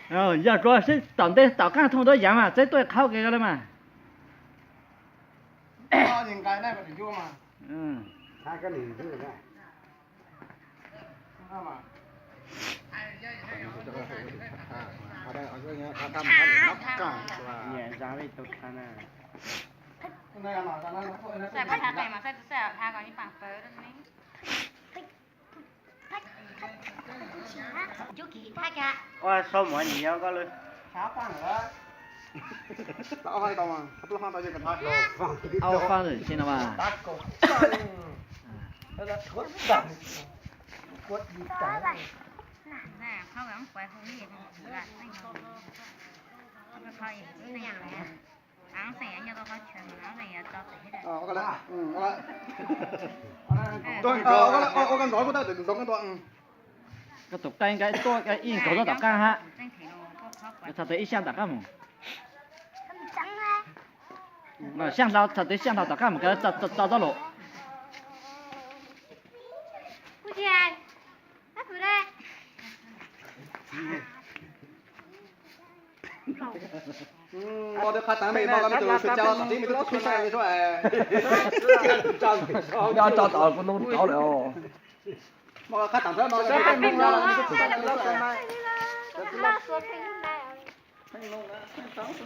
Yog tsuas sib tom ntej tom qab thooj rau yav mas txeb tuaj qhaub kev zoo li mas. Ua sau mov nyiam koj lawm. Au faj lawm si no mas. Koj tus qaib nkaib tuaj ib nkaus rau tom qab hab. Txhais tes ib xyaj tom qab mus. Xyaj hlau, txhais tes xyaj hlau tom qab mus, tso tso tso lawm. Nyob tso tod kuv nug tod lawm os.